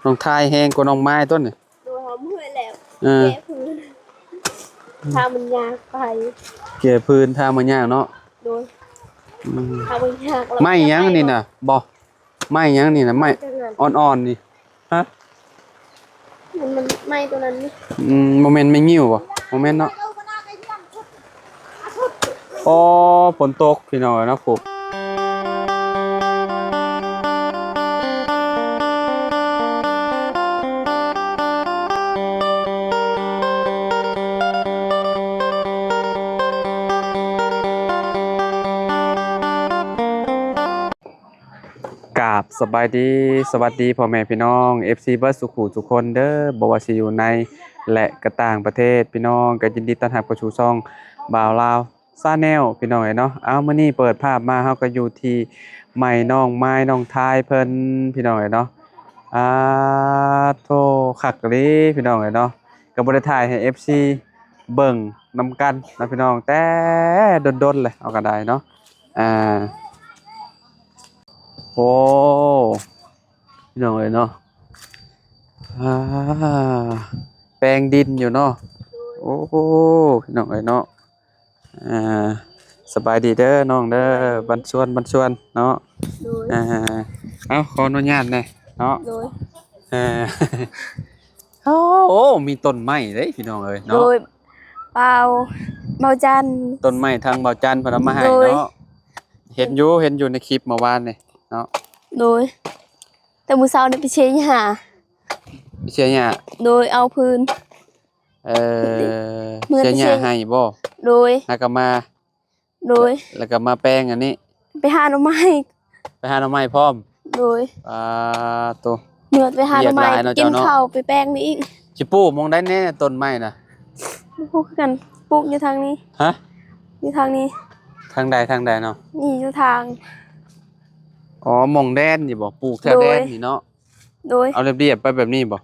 ນ້ອງທາຍແຮງກວ່ານ້ອງມາຍຕົວນີ້. ໂດຍ ເຮົາເມື່ອຍແລ້ວ. ເອີ ແກ້ພື້ນ ທາງມັນຍາກໄປ. ແກ້ພື້ນທາງມັນຍາກເນາະ. ໂດຍ ອືມ ທາງມັນຍາກ. ໄມ້ຫຍັງນີ້ນະ? ບໍ່ ໄມ້ຫຍັງນີ້ນະ? ໄມ້ ໄມ້ຕົວນັ້ນ ອ່ອນໆນີ້. ຮະ? ມັນ ມັນໄມ້ຕົວນັ້ນນີ້. ອືມ ບໍ່ແມ່ນໄມ້ງິ້ວບໍ່? ບໍ່ແມ່ນເນາະ. ໂອ້ ຝົນຕົກພີ່ນ້ອງເອີຍເນາະ ພຸ້ນ. ກາບສະບາຍດີ ສະຫວັດດີພໍ່ແມ່ພີ່ນ້ອງ ເອັຟຊີ ເບິດສູ່ຜູ້ສູ່ຄົນເດີ ບໍ່ວ່າຊິຢູ່ໃນ ແລະ ກະຕ່າງປະເທດ ພີ່ນ້ອງກະຍິນດີຕ້ອນຮັບເຂົ້າສູ່ຊ່ອງບ່າວລາວ Channel ພີ່ນ້ອງເອີຍເນາະ. ເອົາ ມື້ນີ້ເປີດພາບມາ ເຮົາກະຢູ່ທີ່ໄມ້ນ້ອງມາຍນ້ອງທາຍເພິ່ນ ພີ່ນ້ອງເອີຍເນາະ. ອາ ໂທ້ ຄັກອີ່ຫຼີພີ່ນ້ອງເອີຍເນາະ. ກະບໍ່ໄດ້ຖ່າຍໃຫ້ ເອັຟຊີ ເບິ່ງນຳກັນເນາະພີ່ນ້ອງ ແຕ່ດົນໆແຫຼະ ເຮົາກະໄດ້ເນາະ. ອາ ໂອ້ ພີ່ນ້ອງເອີຍເນາະ ອາ ແປງດິນຢູ່ເນາະ. ໂອ້ ພີ່ນ້ອງເອີຍເນາະ ອາ ສະບາຍດີເດີນ້ອງເດີ ບັນຊວນ ບັນຊວນເນາະ. ໂດຍ ອາ ເອົາ ຂໍອະນຸຍາດແດ່ເນາະ. ໂດຍ ເອີ ໂອ້ ມີຕົ້ນໄມ້ເດ້ພີ່ນ້ອງເອີຍເນາະ. ໂດຍ ບ່າວ ບ່າວຈັນ ຕົ້ນໄມ້ທາງບ່າວຈັນເພິ່ນເອົາມາໃຫ້ເນາະ. ໂດຍ ເຫັນຢູ່ ເຫັນຢູ່ໃນຄລິບເມື່ອວານນີ້ເນາະ. ໂດຍ ແຕ່ມື້ເຊົ້ານີ້ໄປເສຍຫຍ້າ ໄປເສຍຫຍ້າ. ໂດຍ ເອົາພື້ນ ເອີ ເສຍຫຍ້າໃຫ້ບໍ່? ໂດຍ ແລ້ວກະມາ ໂດຍ ແລ້ວກະມາແປງອັນນີ້ ໄປຫາໜໍ່ໄມ້ ໄປຫາໜໍ່ໄມ້ພ້ອມ. ໂດຍ ອາ ໂຕ ເມື່ອໄປຫາໜໍ່ໄມ້ ວຽກຫຼາຍເນາະ ກິນເຈົ້າເນາະ ເຂົ້າໄປແປງນີ້ອີກ. ຊິປູກໝ່ອງໃດແດ່ຕົ້ນໄມ້ນະ? ບໍ່ຮູ້ຄືກັນ ປູກຢູ່ທາງນີ້. ຮະ? ຢູ່ທາງນີ້. ທາງໃດ ທາງໃດເນາະ? ນີ້ຢູ່ທາງ ອໍ ໝ່ອງແດນນີ້ບໍ່? ປູກແຖວແດນນີ້ເນາະ. ໂດຍ ເອົາລຽບໆໄປແບບນີ້ບໍ່?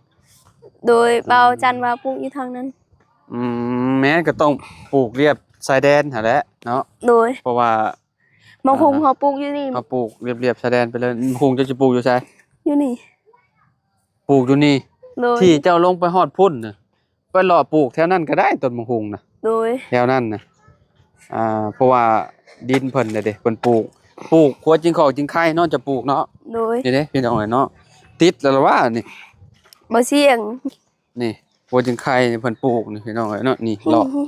ໂດຍ ອືມ ບ່າວຈັນວ່າປູກຢູ່ທາງນັ້ນ. ອືມ ແມ່ນ ກະຕ້ອງປູກລຽບຊາຍແດນຫັ້ນແຫຼະເນາະ. ໂດຍ ເພາະວ່າໝາກຫຸ່ງ ອາ ເຮົາປູກຢູ່ນີ້ ເຮົາປູກລຽບໆຊາຍແດນໄປເລີຍ. ໝາກຫຸ່ງເຈົ້າຊິປູກຢູ່ໃສ? ຢູ່ນີ້. ປູກຢູ່ນີ້. ໂດຍ ທີ່ເຈົ້າລົງໄປຮອດພຸ້ນນະ ໄປເລາະປູກແຖວນັ້ນກະໄດ້ ຕົ້ນໝາກຫຸ່ງນະ. ໂດຍ ແຖວນັ້ນນະ ອາ ເພາະວ່າດິນເພິ່ນນະເດ້ ເພິ່ນປູກ ປູກຫົວຈິງຂອກຈິງໄຄເນາະ ຈະປູກເນາະ. ໂດຍ ນີ້ເດ້ພີ່ນ້ອງເອີຍເນາະ ຕິດແລ້ວລະວ່ານີ້ ບໍ່ສ່ຽງ. ນີ້ ຫົວຈິງໄຄນີ້ເພິ່ນປູກນີ້ພີ່ນ້ອງເອີຍເນາະ ນີ້ເລາະ ອືມ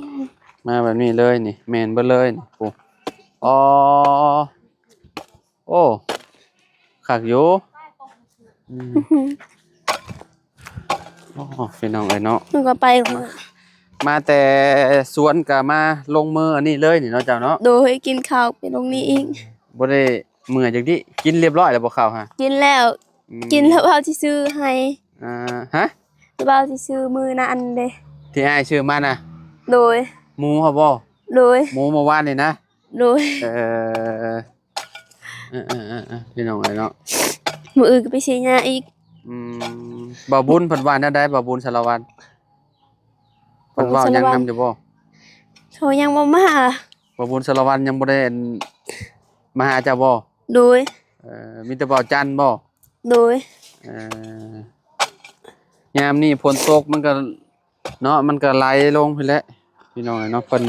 ມາແບບນີ້ເລີຍນີ້ ແມ່ນເບິດເລີຍນີ້. ໂອ້ ອໍ ໂອ້ ຄັກຢູ່ ອືມ ໂອ້ ພີ່ນ້ອງເອີຍເນາະ ມັນກະໄປ ມາແຕ່ສວນກະມາລົງມືອັນນີ້ເລີຍນີ້ເນາະເຈົ້າເນາະ. ໂດຍ ກິນເຂົ້າໄປລົງນີ້ອີກ. ບໍ່ໄດ້ເມື່ອຍຈັກດິ ກິນລຽບຮ້ອຍແລ້ວບໍ່ເຂົ້າຫະ? ກິນແລ້ວ ອືມ ກິນແລ້ວເວົ້າຊິຊື້ໃຫ້. ອ່າ ຮະ? ເວົ້າຊິຊື້ມື້ນັ້ນເດ້ ທີ່ອ້າຍຊື້ມານະ. ໂດຍ ໝູຫັ້ນບໍ່? ໂດຍ ໝູມື້ວານນີ້ນະ. ໂດຍ ເອີ ເອີ ເອີ ພີ່ນ້ອງເອີຍເນາະ ມື້ອື່ນກະໄປເສຍຫຍ້າອີກ. ອືມ ບ່າວບຸນເພິ່ນວ່າແນວໃດ? ບ່າວບຸນສາລະວັນ ເພິ່ນເວົ້າຫຍັງນຳຢູ່ບໍ່? ເຂົາຍັງບໍ່ມາ ບ່າວບຸນສາລະວັນຍັງບໍ່ໄດ້ ອັນ ມາຫາເຈົ້າບໍ່? ໂດຍ ເອີ ມີແຕ່ບ່າວຈັນບໍ່? ໂດຍ ເອີ ຍາມນີ້ຝົນຕົກມັນກະເນາະ ມັນກະໄຫຼລົງພີ້ແຫຼະ ພີ່ນ້ອງເອີຍເນາະ. ເພິ່ນ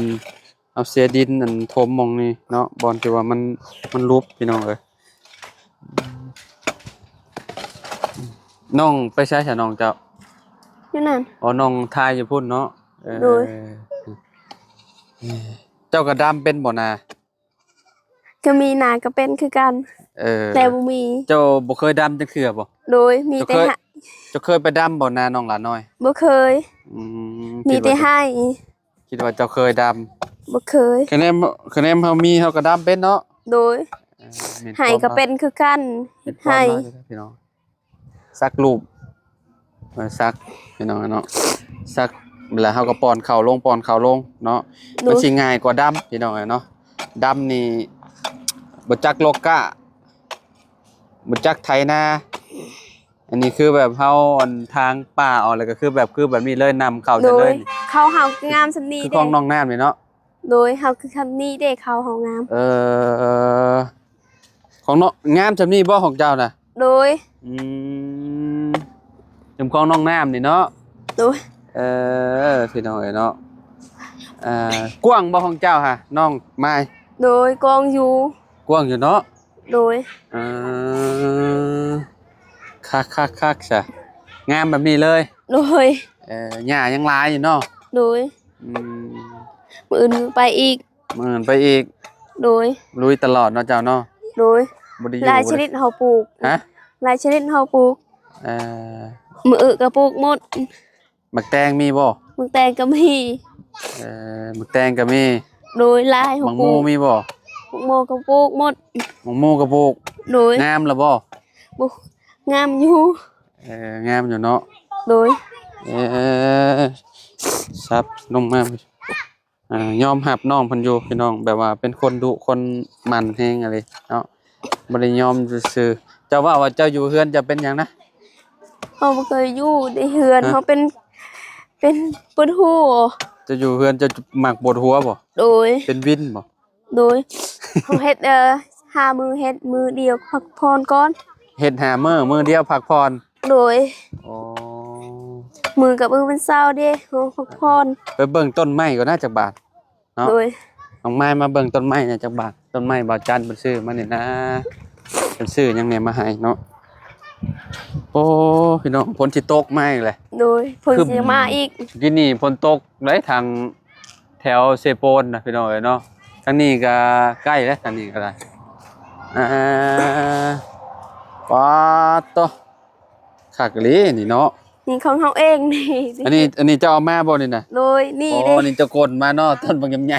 ເອົາເສຍດິນອັນຖົມໝ່ອງນີ້ເນາະ ບ່ອນທີ່ວ່າມັນ ມັນຫຼຸບ ພີ່ນ້ອງເອີຍ. ນ້ອງໄປໃສຊະນ້ອງເຈົ້າ? ຢູ່ນັ້ນ. ອໍ ນ້ອງຖ່າຍຢູ່ພຸ້ນເນາະ. ເອີ ໂດຍ ເຈົ້າກະດຳເປັນບໍ່ນາ? ກະມີນາກະເປັນຄືກັນ. ເອີ ແຕ່ບໍ່ມີ. ເຈົ້າບໍ່ເຄີຍດຳຈັກເທື່ອບໍ່? ໂດຍ ມີແຕ່ ເຈົ້າເຄີຍ ເຈົ້າເຄີຍໄປດຳບໍ່ນານ້ອງຫຼ້ານ້ອຍ? ບໍ່ເຄີຍ. ອືມ ມີແຕ່ໄຮ່. ຄິດວ່າເຈົ້າເຄີຍດຳ. ບໍ່ເຄີຍ. ຄະແນນ ຄະແນນເຮົາມີ ເຮົາກະດຳເປັນເນາະ. ໂດຍ ເອີ ໄຮ່ກະເປັນຄືກັນ. ເຮັດຄວາມ ເຮັດໄຮ່ ມາເດີພີ່ນ້ອງ. ສັກຮູບ ເອີ ສັກ ພີ່ນ້ອງເນາະ ສັກ ແລ້ວເຮົາກະປ້ອນເຂົ້າລົງ ປ້ອນເຂົ້າລົງເນາະ. ໂດຍ ມັນຊິງ່າຍກວ່າດຳ ພີ່ນ້ອງເນາະ. ດຳນີ້ບໍ່ຈັກໂລກະ ບໍ່ຈັກໄຖນາ. ອັນນີ້ຄືແບບເຮົາ ອັນ ທາງປ່າອອກ ແລ້ວກະຄືແບບ ຄືແບບນີ້ເລີຍ ນຳເຂົ້າ ໂດຍ ເລີຍ. ເຂົ້າເຮົາກະງາມສ່ຳນີ້ ຄື ເດ້ ຂອງນ້ອງນ້ຳນີ້ເນາະ. ໂດຍ ເຮົາຄືສ່ຳນີ້ເດ້ ເຂົ້າເຮົາງາມ. ເອີ ຂອງນ້ອງງາມສ່ຳນີ້ບໍ່ຂອງເຈົ້ານະ? ໂດຍ ອືມ ຂອງນ້ອງນ້ຳນີ້ເນາະ. ໂດຍ. ເອີ ພີ່ນ້ອງເອີຍເນາະ ເອີ ກວ້າງບໍ່ຂອງເຈົ້າຫະ ນ້ອງມາຍ? ໂດຍ ກວ້າງຢູ່. ກວ້າງຢູ່ເນາະ. ໂດຍ. ເອີ ຄັກໆໆຊະ ງາມແບບນີ້ເລີຍ. ໂດຍ. ເອີ ຫຍ້າຍັງຫຼາຍຢູ່ເນາະ. ໂດຍ. ອືມ ມື້ອື່ນໄປອີກ. ມື້ອື່ນໄປອີກ. ໂດຍ. ລຸຍຕະຫຼອດເນາະເຈົ້າເນາະ. ໂດຍ. ບໍ່ໄດ້ຢູ່ ຫຼາຍຊະນິດເຮົາປູກ. ຮະ? ຫຼາຍຊະນິດເຮົາປູກ. ເອີ ໝາກອຶກະປູກໝົດ. ໝາກແຕງມີບໍ່? ໝາກແຕງກໍມີ. ເອີ ໝາກແຕງກໍມີ. ໂດຍ ຫຼາຍ ໝາກໂມມີບໍ່? ໝາກໂມກໍປູກໝົດ. ໝາກໂມກໍປູກ. ໂດຍ. ງາມລະບໍ່? ບໍ່ ງາມຢູ່. ເອີ ງາມຢູ່ເນາະ. ໂດຍ. ເອີ ສັບລົງມາ ອ່າ ຍອມຮັບນ້ອງເພິ່ນຢູ່ພີ່ນ້ອງ ແບບວ່າເປັນຄົນດຸຄົນໝັ່ນແຮງອີ່ຫຼີເນາະ ບໍ່ໄດ້ຍອມຊື່ໆ. ເຈົ້າເວົ້າວ່າເຈົ້າຢູ່ເຮືອນເຈົ້າເປັນຫຍັງນະ? ເຮົາບໍ່ເຄີຍຢູ່ໃນເຮືອນ. ຮະ? ເຮົາເປັນ ເປັນປວດຫົວ. ເຈົ້າຢູ່ເຮືອນເຈົ້າມັກປວດຫົວບໍ່? ໂດຍ. ເປັນວິນບໍ່? ໂດຍ. ເຮົາເຮັດ ເອີ ຫ້າມື້ເຮັດມື້ດຽວພັກຜ່ອນກ່ອນ. ເຮັດຫ້າມື້ ມື້ດຽວພັກຜ່ອນ. ໂດຍ. ໂອ້ ມື້ກັບມື້ວັນເສົາເດ້ ເຮົາພັກຜ່ອນ. ໄປເບິ່ງຕົ້ນໄມ້ກ່ອນນະ ຈັກບາດເນາະ. ໂດຍ. ນ້ອງມາຍມາເບິ່ງຕົ້ນໄມ້ແດ່ຈັກບາດ. ຕົ້ນໄມ້ບ່າວຈັນເພິ່ນຊື້ມານີ້ນະ ເພິ່ນຊື້ຫຍັງແດ່ມາໃຫ້ເນາະ. ໂອ້ ພີ່ນ້ອງ ຝົນຊິຕົກມາອີກແຫຼະ. ໂດຍ. ຝົນຊິມາອີກ. ກິນນີ້ຝົນຕົກໄດ໋ ທາງແຖວເຊໂປນນະ ພີ່ນ້ອງເອີຍເນາະ. ທາງນີ້ກໍໃກ້ແລ້ວ ທາງນີ້ກໍໄດ້. ອ່າ ປາດໂຕ ຄັກອີ່ຫຼີນີ້ເນາະ. ນີ້ຂອງເຮົາເອງນີ້. ອັນນີ້ ອັນນີ້ເຈົ້າເອົາມາບໍ່ນີ້ນະ? ໂດຍ. ນີ້ ໂອ້ ເດ້ ນີ້ເຈົ້າກົນມາເນາະ ຕົ້ນບັກຍຳໃຍ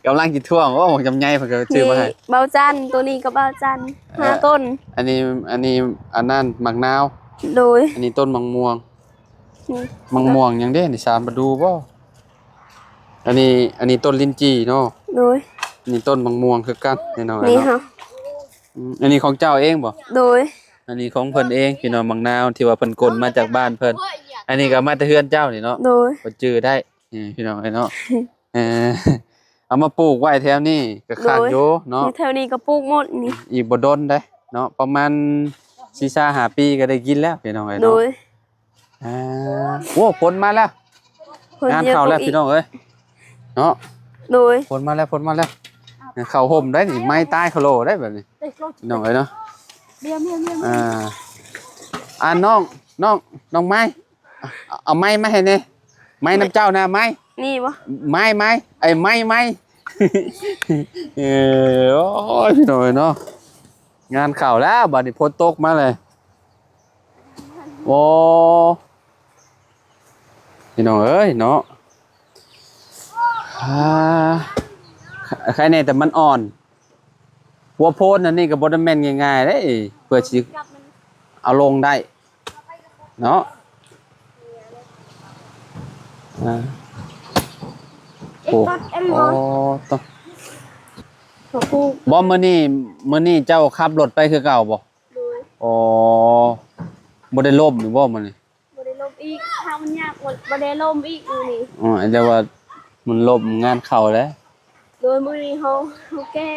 ກຳລັງຊິທ້ວງ. ໂອ້ ບັກຍຳໃຍເພິ່ນກໍຊື້ມາໃຫ້ ນີ້ບ່າວຈັນ. ໂຕນີ້ກໍບ່າວຈັນ. ເອີ ຫ້າຕົ້ນ. ອັນນີ້ ອັນນີ້ ອັນນັ້ນໝາກນາວ. ໂດຍ. ອັນນີ້ຕົ້ນໝາກມ່ວງ. ນີ້ ໝາກມ່ວງຫຍັງເດ້ນີ້ ສາມປະດູບໍ່? ອັນນີ້ ອັນນີ້ຕົ້ນລິນຈີ່ເນາະ. ໂດຍ. ອັນນີ້ຕົ້ນໝາກມ່ວງຄືກັນ ພີ່ນ້ອງເອີຍເນາະ. ອືມ ອັນນີ້ຂອງເຈົ້າເອງບໍ່? ໂດຍ. ອັນນີ້ຂອງເພິ່ນເອງ ພີ່ນ້ອງ. ໝາກນາວທີ່ວ່າເພິ່ນກົນມາຈາກບ້ານເພິ່ນ. ອັນນີ້ກໍມາແຕ່ເຮືອນເຈົ້ານີ້ເນາະ. ໂດຍ. ກໍຈື່ໄດ້ ນີ້ ພີ່ນ້ອງເອີຍເນາະ. ເອີ ເອົາມາປູກໄວ້ແຖວນີ້ກໍຄັກຢູ່ເນາະ. ໂດຍ. ຢູ່ແຖວນີ້ກໍປູກໝົດນີ້. ອີກບໍ່ດົນເດ້ເນາະ ປະມານສີ່ຫ້າປີກໍໄດ້ກິນແລ້ວ ພີ່ນ້ອງເອີຍເນາະ. ໂດຍ. ອ່າ ໂອ້ ຝົນມາແລ້ວ. ຝົນ ງານເຂົ້າແລ້ວ ເຍອະກວ່າອີກ ພີ່ນ້ອງເອີຍເນາະ. ໂດຍ. ຝົນມາແລ້ວ ຝົນມາແລ້ວ. ເຂົ້າຮົ່ມໄດ້ນີ້ ໄມ້ຕາຍຄະໂລໄດ້ແບບນີ້ ພີ່ນ້ອງເອີຍເນາະ. ອ່າ ອ່າ ນ້ອງ ນ້ອງ ນ້ອງໄມ້ ເອົາໄມ້ມາໃຫ້ແດ່. ໄມ້ນຳເຈົ້ານະ ໄມ້ ນີ້ບໍ່? ໄມ້ ໄມ້ ໄອ້ໄມ້ ໄມ້. ເອີ ໂອ້ຍ ພີ່ນ້ອງເອີຍເນາະ ງານເຂົ້າແລ້ວ ບາດນີ້ຝົນຕົກມາເລີຍ. ໂອ້ ພີ່ນ້ອງເອີຍເນາະ ອ່າ ໃຄແດ່ແຕ່ມັນອ່ອນ. ຫົວໂພນອັນນີ້ກໍບໍ່ໄດ້ແມ່ນງ່າຍໆເດ້ ເພື່ອຊິເອົາລົງໄດ້ເນາະ. ອ່າ ໂອ້ ໂອ້ ໂຕ ບໍ່ ມື້ນີ້ ມື້ນີ້ເຈົ້າຂັບລົດໄປຄືເກົ່າບໍ່? ໂດຍ. ອໍ ບໍ່ໄດ້ລົ້ມຢູ່ບໍ່ມື້ນີ້? ບໍ່ໄດ້ລົ້ມອີກ ທາງມັນຍາກ ບໍ່ ບໍ່ໄດ້ລົ້ມອີກມື້ນີ້. ອໍ ແຕ່ວ່າມັນລົ້ມງານເຂົ້າແລ້ວ. ໂດຍ. ມື້ນີ້ເຮົາ ເຮົາແກ່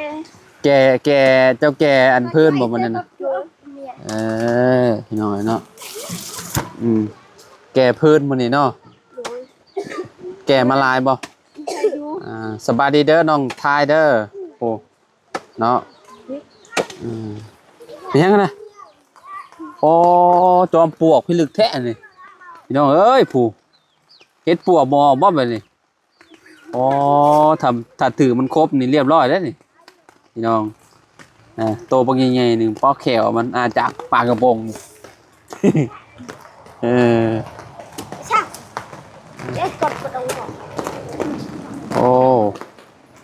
ແກ່ ແກ່ ເຈົ້າແກ່ອັນພື້ນບໍ່ມື້ນັ້ນນະ? ໂດຍ. ເອີ ພີ່ນ້ອງເນາະ ອືມ ແກ່ພື້ນມື້ນີ້ເນາະ. ໂດຍ. ແກ່ມາຫຼາຍບໍ່? ຫຼາຍຢູ່. ອ່າ ສະບາຍດີເດີ ນ້ອງທາຍເດີ. ໂອ້ ເນາະ ອືມ ເປັນຫຍັງນະ? ໂອ້ ຈອມປວກພິລຶກແທ້ນີ້ ພີ່ນ້ອງເອີຍ ຜູ້ ເຮັດປົວບໍ່ອອກບໍ່ແບບນີ້? ໂອ້ ຖ້າ ຖ້າຖືກມັນຄົບນີ້ລຽບຮ້ອຍເດ້ນີ້ ພີ່ນ້ອງ. ອ່າ ໂຕບັກໃຫຍ່ໆໜຶ່ງ ປອກແຂ້ວມັນອາຈາກປາກະປົງ. ເອີ ໂອ້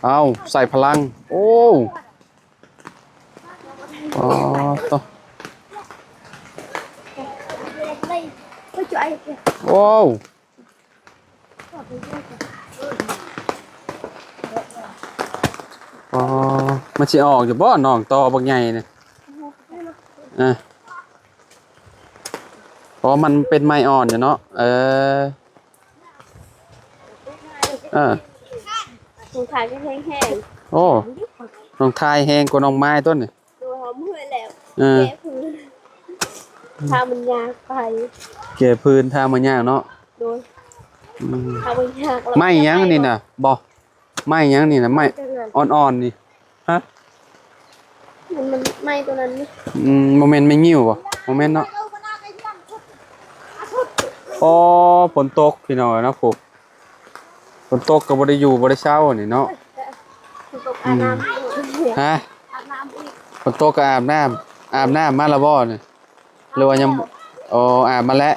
ເອົາ ໃສ່ພະລັງ ໂອ້ ອໍ ໂຕ ໂອ້ ອໍ ມັນຊິອອກຢູ່ບໍ່ ນ້ອງ ຕໍບັກໃຫຍ່ນີ້? ເອີ ເພາະວ່າມັນເປັນໄມ້ອ່ອນຢູ່ເນາະ. ເອີ ເອີ ນ້ອງທາຍກໍແຮງໆ. ໂອ້ ນ້ອງທາຍແຮງກວ່ານ້ອງມາຍຕົວນີ້. ໂດຍ ຫອມເຮືອແລ້ວ. ເອີ ແກະພື້ນ ຖ້າມັນຍາກໄປ ແກ້ພື້ນ ຖ້າມັນຍາກເນາະ. ໂດຍ ອືມ ຖ້າມັນຍາກ ໄມ້ຫຍັງນີ້ນະ? ບໍ່ ໄມ້ຫຍັງນີ້ນະ? ໄມ້ ໄມ້ຈັ່ງນັ້ນ ອ່ອນໆນີ້. ຮະ? ມັນ ມັນໄມ້ຕົວນັ້ນນີ້. ອືມ ບໍ່ແມ່ນໄມ້ງິ້ວບໍ່? ບໍ່ແມ່ນເນາະ. ອໍ ຝົນຕົກ ພີ່ນ້ອງເອີຍເນາະ ຜູ້ ຝົນຕົກກໍບໍ່ໄດ້ຢູ່ບໍ່ໄດ້ເຊົານີ້ເນາະ. ອືມ ຮະ? ຝົນຕົກກໍອາບນ້ຳ ອາບນ້ຳມາແລ້ວບໍ່ນີ້? ຫຼືວ່າຍັງ? ອໍ ອາບມາແລ້ວ.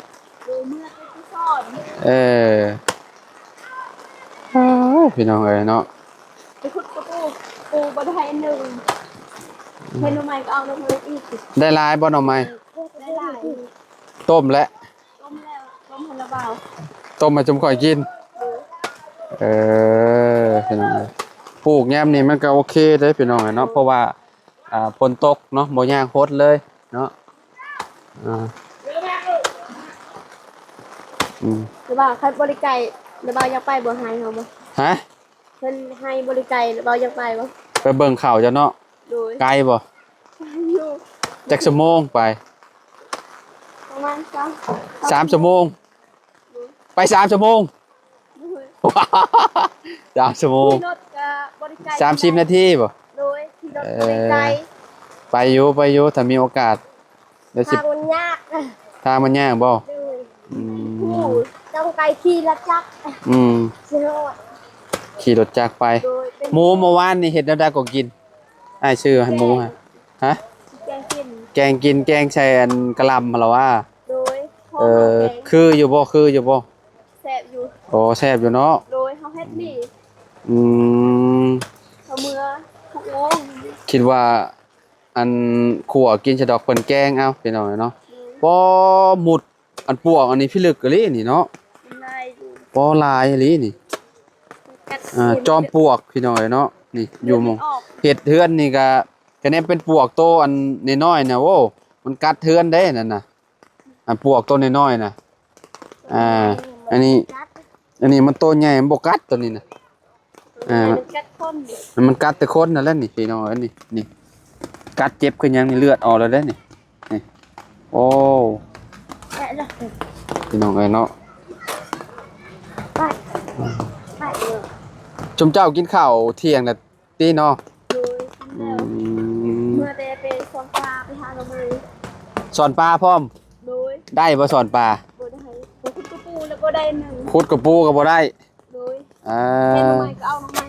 ເອີ ພີ່ນ້ອງເອີຍເນາະ ໄປຂຸດກະປູ ປູບໍ່ໄດ້ໜຶ່ງ ເຫັນໜໍ່ໄມ້ກໍເອົາໜໍ່ໄມ້ອີກ. ໄດ້ຫຼາຍບໍ່ໜໍ່ໄມ້? ໄດ້ຫຼາຍ. ຕົ້ມແລ້ວ? ຕົ້ມແລ້ວ ຕົ້ມໃຫ້ລະບ່າວ ຕົ້ມໃຫ້ຊຸມຂ້ອຍກິນ. ເອີ ພີ່ນ້ອງເອີຍ ປູກຍາມນີ້ມັນກໍໂອເຄເດ້ພີ່ນ້ອງເອີຍເນາະ ເພາະວ່າ ອ່າ ຝົນຕົກເນາະ ບໍ່ຍາກຫົດເລີຍເນາະ. ອ່າ ອືມ ລະບ່າວ ຄັນບໍ່ໄດ້ໄກ ລະບ່າວຢາກໄປບໍ່ ໄຮ່ເຮົາບໍ່? ຮະ? ເພິ່ນໄຮ່ບໍ່ໄດ້ໄກ ລະບ່າວຢາກໄປບໍ່? ໄປເບິ່ງເຂົ້າເຈົ້າເນາະ. ໂດຍ ໄກບໍ່? ໄກຢູ່. ຈັກຊົ່ວໂມງໄປ? ປະມານສາມ ສາມຊົ່ວໂມງ. ໂດຍ ໄປສາມຊົ່ວໂມງ. ໂດຍ ສາມຊົ່ວໂມງ ຂີ່ລົດກະບໍ່ໄດ້ໄກ ສາມສິບນາທີບໍ່? ໂດຍ ຂີ່ລົດບໍ່ໄດ້ໄກ. ເອີ ໄປຢູ່ ໄປຢູ່ ຖ້າມີໂອກາດ ແລ້ວຊິ ທາງມັນຍາກ ທາງມັນຍາກບໍ່? ໂດຍ ອືມ ຕ້ອງໄປຂີ່ລົດຈັກ. ອືມ ຊິຮອດ ຂີ່ລົດຈັກໄປ. ໂດຍ ເປັນ ໝູເມື່ອວານນີ້ເຮັດແນວໃດກໍກິນ? ອ້າຍຊື້ໃຫ້ໝູ ແກງ ຮະ? ແກງກິນ ແກງກິນ ແກງໃສ່ອັນກະຫຼ່ຳຫັ້ນລະຫວາ? ໂດຍ ເອີ ຄືຢູ່ບໍ່? ຄືຢູ່ບໍ່? ແຊບຢູ່. ໂອ້ ແຊບຢູ່ເນາະ. ໂດຍ ເຮົາເຮັດນີ້. ອືມ ເຮົາເມືອຫົກໂມງ ຄິດວ່າອັນ ຂົ້ວກິນຊະດອກ ເພິ່ນແກງເອົາ ພີ່ນ້ອງເອີຍເນາະ. ໂດຍ ປໍ ໝຸດ ອັນປວກອັນນີ້ພິລຶກອີ່ຫຼີນີ້ເນາະ. ມັນຫຼາຍຢູ່ ປໍ ຫຼາຍອີ່ຫຼີນີ້. ມັນກັດ ອ່າ ຈອມປວກ ພີ່ນ້ອງເອີຍເນາະ. ນີ້ຢູ່ໝ່ອງ ມັນອອກ ເຮັດເຮືອນນີ້ກະ ກະແນມເປັນປວກໂຕອັນນ້ອຍໆນະ ໂອ້ ມັນກັດເຮືອນເດ້ນັ້ນນະ. ອັນປວກໂຕນ້ອຍໆນະ ອ່າ ອັນນີ້ ອັນນີ້ມັນໂຕໃຫຍ່ ມັນບໍ່ກັດໂຕນີ້ນະ. ອ່າ ມັນກັດຄົນ ມັນກັດແຕ່ຄົນນັ້ນແຫຼະນີ້ ພີ່ນ້ອງເອີຍ. ນີ້ ນີ້ ກັດເຈັບຄືຫຍັງນີ້ ເລືອດອອກແລ້ວເດ້ນີ້. ນີ້ ໂອ້ ພີ່ນ້ອງເອີຍເນາະ. ໄປ ໄປ ຊຸມເຈົ້າກິນເຂົ້າທ່ຽງແລ້ວ ຕິເນາະ. ໂດຍ ກິນແລ້ວ. ອືມ ເມື່ອແຕ່ໄປສອນປາ ໄປຫາໜໍ່ໄມ້. ສອນປາພ້ອມ? ໂດຍ ໄດ້ບໍ່ສອນປາ? ບໍ່ໄດ້ ໄປຂຸດກະປູແລ້ວບໍ່ໄດ້ໜຶ່ງ ຂຸດກະປູກໍບໍ່ໄດ້. ໂດຍ ອ່າ ເຫັນໜໍ່ໄມ້ກໍເອົາໜໍ່ໄມ້.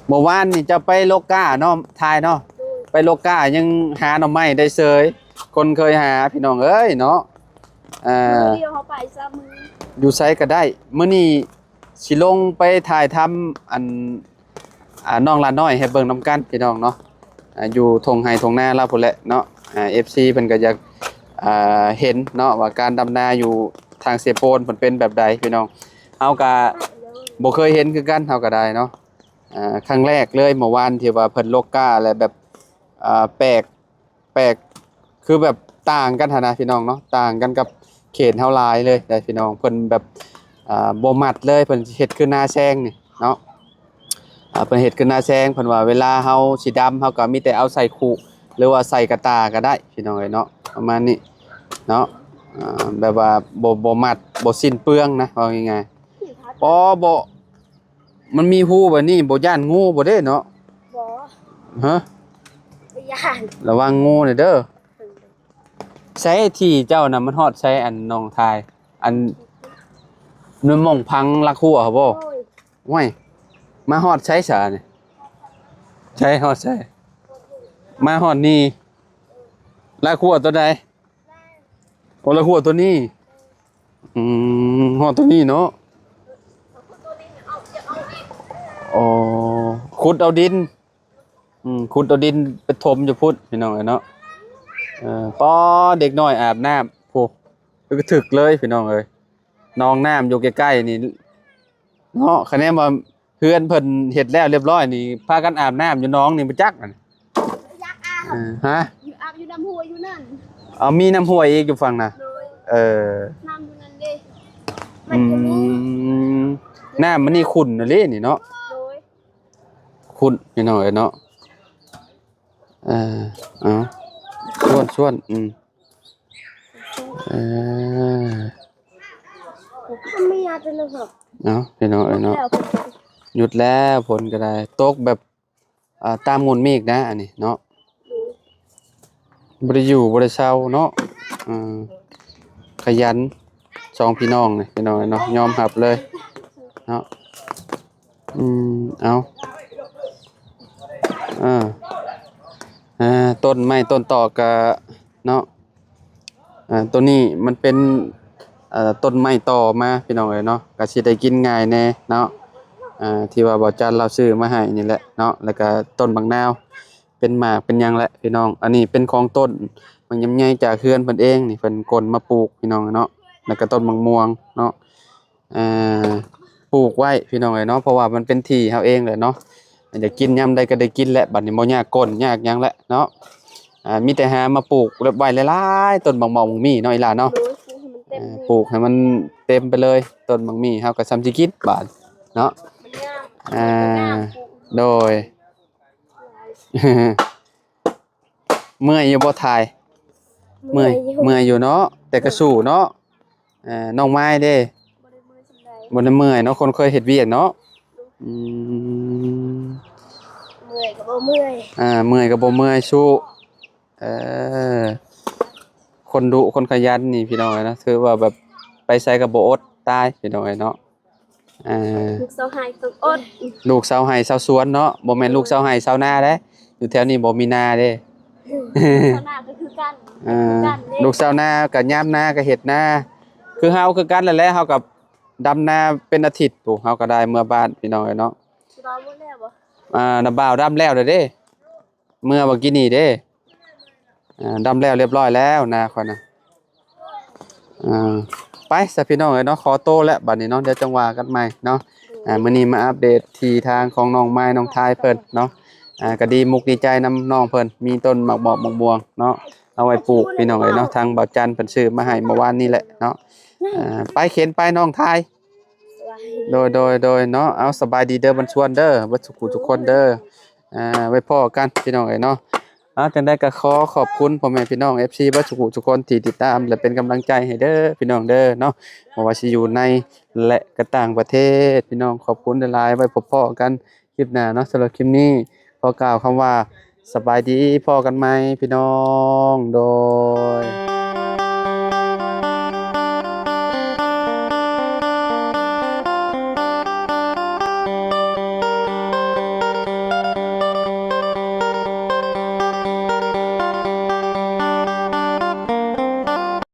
ເມື່ອວານນີ້ເຈົ້າໄປໂລກກາເນາະ ຖ່າຍເນາະ. ໂດຍ ໄປໂລກກາຍັງຫາໜໍ່ໄມ້ໄດ້ເສີຍ ຄົນເຄີຍຫາ ພີ່ນ້ອງເອີຍເນາະ. ອ່າ ມື້ດຽວເຮົາໄປສາມມື້ ຢູ່ໃສກໍໄດ້. ມື້ນີ້ຊິລົງໄປຖ່າຍທຳອັນ ອ່າ ນ້ອງຫຼານ້ອຍໃຫ້ເບິ່ງນຳກັນພີ່ນ້ອງເນາະ. ອ່າ ຢູ່ທົ່ງໄຮ່ທົ່ງນາລາວພຸ້ນແຫຼະເນາະ. ອ່າ ເອັຟຊີ ເພິ່ນກໍຢາກ ອ່າ ເຫັນເນາະວ່າການດຳນາຢູ່ທາງເຊໂປນເພິ່ນເປັນແບບໃດພີ່ນ້ອງ. ເຮົາກໍບໍ່ເຄີຍເຫັນຄືກັນ ເຮົາກໍໄດ້ເນາະ. ອ່າ ຄັ້ງແລກເລີຍເມື່ອວານທີ່ວ່າເພິ່ນໂລກກາ ແລະ ແບບ ອ່າ ແປກ ແປກ ຄືແບບຕ່າງກັນຫັ້ນນະພີ່ນ້ອງເນາະ ຕ່າງກັນກັບເຂດເຮົາຫຼາຍເລີຍໄດ໋ພີ່ນ້ອງ. ເພິ່ນແບບ ອ່າ ບໍ່ມັດເລີຍ ເພິ່ນເຮັດຄືນາແຊງນີ້ເນາະ. ອ່າ ເພິ່ນເຮັດຄືນາແຊງ ເພິ່ນວ່າເວລາເຮົາຊິດຳ ເຮົາກໍມີແຕ່ເອົາໃສ່ຄຸ ຫຼືວ່າໃສ່ກະຕ່າກໍໄດ້ພີ່ນ້ອງເອີຍເນາະ ປະມານນີ້ເນາະ. ອ່າ ແບບວ່າບໍ່ ບໍ່ມັດ ບໍ່ສິ້ນເປືອງນະ ເວົ້າງ່າຍໆ. ອໍ ບໍ່ ມັນມີຮູແບບນີ້ ບໍ່ຢ້ານງູບໍ່ເດ້ເນາະ? ບໍ່ ຮະ? ບໍ່ຢ້ານ. ລະວັງງູແດ່ເດີ. ໃສທີ່ເຈົ້ານະ ມັນຮອດໃສ ອັນໜອງທາຍ ອັນ ມັນໝ່ອງພັງລັກຮົ້ວຫັ້ນບໍ່? ໂອ້ຍ ໂອ້ຍ ມາຮອດໃສສານີ້? ໃສຮອດໃສ? ມາຮອດນີ້ ລັກຮົ້ວຕົວໃດ? ໂອ້ ລັກຮົ້ວຕົວນີ້. ອືມ ຮອດຕົວນີ້ເນາະ. ອໍ ຂຸດເອົາດິນ ອືມ ຂຸດເອົາດິນໄປຖົມຢູ່ພຸ້ນພີ່ນ້ອງເອີຍເນາະ. ເອີ ປໍ ເດັກນ້ອຍອາບນ້ຳ ໂອ້ ຖືກເລີຍພີ່ນ້ອງເອີຍ. ໜອງນ້ຳຢູ່ໃກ້ໆນີ້ເນາະ ຄະແນນວ່າ ເຮືອນເພິ່ນເຮັດແລ້ວລຽບຮ້ອຍນີ້ ພາກັນອາບນ້ຳຢູ່ໜອງນີ້ບໍ່ຈັກ. ເອີ ຮະ? ຢູ່ອາບຢູ່ນ້ຳຫ້ວຍຢູ່ນັ້ນ. ເອົາ ມີນ້ຳຫ້ວຍອີກຢູ່ຝັ່ງນະ? ໂດຍ. ເອີ ນ້ຳຢູ່ນັ້ນເດ້. ອືມ ນ້ຳມັນນີ້ຂຸ້ນອີ່ຫຼີນີ້ເນາະ. ໂດຍ ຂຸ້ນພີ່ນ້ອງເອີຍເນາະ. ເອີ ເອົາ ຊວນ ຊວນ ອືມ. ເອີ ມັນມີຍາຕົວໜຶ່ງ ເອົາ ພີ່ນ້ອງເອີຍເນາະ ແລ້ວ ຢຸດແລ້ວ ຝົນກໍໄດ້ຕົກແບບ ອ່າ ຕາມງົນເມກນະ ອັນນີ້ເນາະ ບໍ່ໄດ້ຢູ່ບໍ່ໄດ້ເຊົາເນາະ ເອີ ຂະຫຍັນສອງພີ່ນ້ອງນີ້ ພີ່ນ້ອງເນາະ ຍອມຮັບເລີຍເນາະ ອືມ ເອົາ ເອີ ອ່າ ຕົ້ນໄມ້ຕົ້ນຕອກກະເນາະ ອ່າ ໂຕນີ້ມັນເປັນ ເອີ ຕົ້ນໄມ້ຕໍ່ມາ ພີ່ນ້ອງເອີຍເນາະ ກະຊິໄດ້ກິນງ່າຍແດ່ເນາະ ອ່າ ທີ່ວ່າບ່າວຈັນລາວຊື້ມາໃຫ້ນີ້ແຫຼະເນາະ ແລ້ວກະຕົ້ນບັກນາວ ເປັນໝາກເປັນຫຍັງແຫຼະພີ່ນ້ອງ ອັນນີ້ເປັນຂອງຕົ້ນບັກຍຳໃຍຈາກເຮືອນເພິ່ນເອງນີ້ ເພິ່ນກົນມາປູກ ພີ່ນ້ອງເນາະ ແລ້ວກະຕົ້ນບັກມ່ວງເນາະ ອ່າ ປູກໄວ້ພີ່ນ້ອງເອີຍເນາະ ເພາະວ່າມັນເປັນທີ່ເຮົາເອງແຫຼະເນາະ ຢາກກິນຍາມໃດກໍໄດ້ກິນແຫຼະ ບັດນີ້ບໍ່ຍາກກົ້ນຍາກຫຍັງແຫຼະເນາະ ອ່າ ມີແຕ່ຫາມາປູກໄວ້ຫຼາຍໆ ຕົ້ນບັກໝໍ້ບັກໝີ່ເນາະ ອີ່ຫຼ້າເນາະ ໂດຍ ປູກໃຫ້ມັນເຕັມ ເອີ ເລີຍ ປູກໃຫ້ມັນເຕັມໄປເລີຍ ຕົ້ນບັກໝີ່ເຮົາກໍສ່ຳຊິກິນບາດເນາະ ມັນງາມ ອ່າ ມັນງາມປູກ ໂດຍ ເມື່ອຍຢູ່ບໍ່ຖ່າຍ? ເມື່ອຍຢູ່ ເມື່ອຍຢູ່ເນາະ ແຕ່ກໍສູ້ເນາະ ເອີ ນ້ອງມາຍເດ້? ບໍ່ໄດ້ເມື່ອຍສ່ຳໃດ ບໍ່ໄດ້ເມື່ອຍເນາະ ຄົນເຄີຍເຮັດວຽກເນາະ ອືມ ເມື່ອຍກໍບໍ່ເມື່ອຍ ອ່າ ເມື່ອຍກໍບໍ່ເມື່ອຍ ສູ້ ເອີ ຄົນດຸຄົນຂະຫຍັນນີ້ພີ່ນ້ອງເອີຍເນາະ ຖືວ່າແບບໄປໃສກໍບໍ່ອົດຕາຍ ພີ່ນ້ອງເອີຍເນາະ ອ່າ ລູກຊາວໄຮ່ຕ້ອງອົດ ລູກຊາວໄຮ່ຊາວສວນເນາະ ບໍ່ແມ່ນລູກຊາວໄຮ່ຊາວນາເດ້ ຢູ່ແຖວນີ້ບໍ່ມີນາເດ້ ຊາວນາກໍຄືກັນ ອ່າ ຄືກັນເດ້ ລູກຊາວນາກໍຍາມນາກໍເຮັດນາ ຄືເຮົາຄືກັນນັ້ນແຫຼະ ເຮົາກໍດຳນາເປັນອາທິດພຸ້ນ ເຮົາກໍໄດ້ເມືອບ້ານ ພີ່ນ້ອງເອີຍເນາະ ດຳໝົດແລ້ວບໍ່? ອ່າ ນ້າບ່າວດຳແລ້ວເດ້ ເມື່ອມື້ກີ້ນີ້ເດ້ ອ່າ ດຳແລ້ວຮຽບຮ້ອຍແລ້ວນາຂ້ອຍນະ ອ່າ ໄປຊະພີ່ນ້ອງເອີຍເນາະ ຂໍໂຕແລ້ວບັດນີ້ເນາະ ດຽວຈັ່ງວ່າກັນໃໝ່ເນາະ ອ່າ ມື້ນີ້ມາອັບເດດທີ່ທາງຂອງນ້ອງມາຍນ້ອງທາຍເພິ່ນເນາະ ອ່າ ກໍດີມຸກດີໃຈນຳນ້ອງເພິ່ນ ມີຕົ້ນໝາກໝອກໝາກມ່ວງເນາະ ເອົາໄວ້ປູກພີ່ນ້ອງເອີຍເນາະ ທາງບ່າວຈັນເພິ່ນຊື້ມາໃຫ້ເມື່ອວານນີ້ແຫຼະເນາະ ອ່າ ໄປເຂັນໄປນ້ອງທາຍ ໂດຍ ໂດຍ ໂດຍເນາະ ເອົາ ສະບາຍດີເດີ ບັນຊວນເດີ ເບິດສຸຂູທຸກຄົນເດີ ອ່າ ໄວ້ພໍ້ກັນພີ່ນ້ອງເອີຍເນາະ ເອົາ ຈັ່ງໃດກໍຂໍຂອບຄຸນພໍ່ແມ່ພີ່ນ້ອງ ເອັຟຊີ ເບິດສຸຂູທຸກຄົນທີ່ຕິດຕາມ ແລະ ເປັນກຳລັງໃຈໃຫ້ເດີພີ່ນ້ອງເດີເນາະ ບໍ່ວ່າຊິຢູ່ໃນ ແລະ ກໍຕ່າງປະເທດ ພີ່ນ້ອງ ຂອບຄຸນຫຼາຍໆ ໄວ້ພົບພໍ້ກັນຄລິບໜ້າເນາະ ສຳລັບຄລິບນີ້ຂໍກ່າວຄຳວ່າ ສະບາຍດີ ພໍ້ກັນໃໝ່ພີ່ນ້ອງ ໂດຍ.